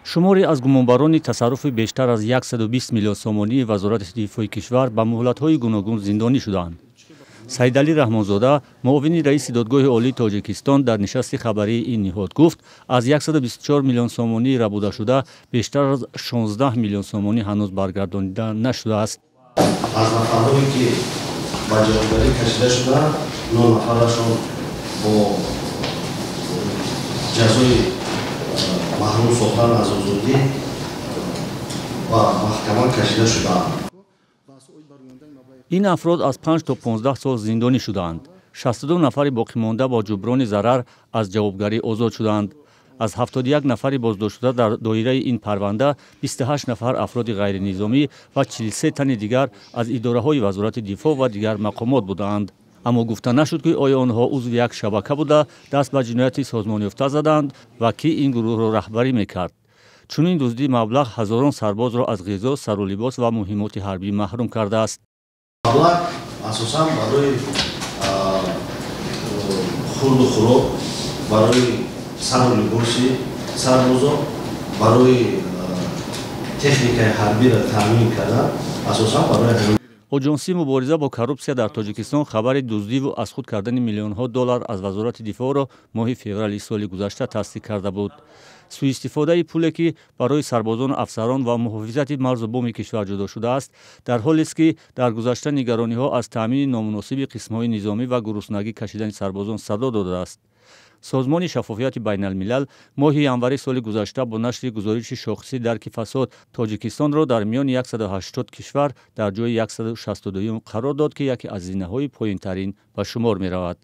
Шуморе аз гумонбарони тасарруфи бештар аз 120 миллион сомонии Вазорати дифои кишвар ба муҳлатҳои гуногун зиндонӣ шудаанд. Саидалӣ Раҳмонзода, муовини раиси Додгоҳи Олии Тоҷикистон, дар нишасти хабарии ин ниҳод гуфт, аз 124 миллион сомонии рабудашуда бештар аз 16 миллион сомонӣ ҳанӯз баргардонида нашудааст. Аз нафарҳое, ки ба ҷавобгарӣ кашида шуданд, 9 нафарашон бо ҷазои маҳрум сохтан аз озодӣ ба маҳкама кашида шудаанд. Ин афрод аз 5 то 15 сол зиндонӣ шудаанд. 62 нафари боқимонда бо ҷуброни зарар аз ҷавобгарӣ озод шудаанд. Аз 71 нафари боздоштшуда дар доираи ин парванда 28 нафар афроди ғайринизомӣ ва 43 тани дигар аз идораҳои Вазорати дифоъ ва дигар мақомот будаанд. Аммо гуфта нашуд, ки оё онҳо узви як шабака буда, даст ба ҷинояти созмонёфта заданд ва кӣ ин гурӯҳро раҳбарӣ мекард. Чунин дуздии маблағ ҳазорон сарбозро аз ғизо, сару либос ва муҳиммоти ҳарбӣ маҳрум кардааст. Маблағ асосан барои хурду хӯрок, барои сару либоси сарбозон, барои техникаи ҳарбиро таъмин кардан, асосан барои Оҷонсии мубориза бо коррупсия дар Тоҷикистон хабари дуздиву аз худ кардани миллионҳо доллар аз Вазорати дифоъро моҳи феврали соли гузашта тасдиқ карда буд. Суистифодаи пуле, ки барои сарбозону афсарон ва муҳофизати марзу буми кишвар ҷудо шудааст, дар ҳолест, ки дар гузашта нигарониҳо аз таъмини номуносиби қисмҳои низомӣ ва гуруснагӣ кашидани сарбозон садо додааст. Созмони Шаффофияти байналмилал моҳи январи соли гузашта бо нашри гузориши шохиси дарки фасод Тоҷикистонро дар миёни 180 кишвар дар ҷои 162 қарор дод, ки яке аз зинаҳои поинтарин ба шумор меравад.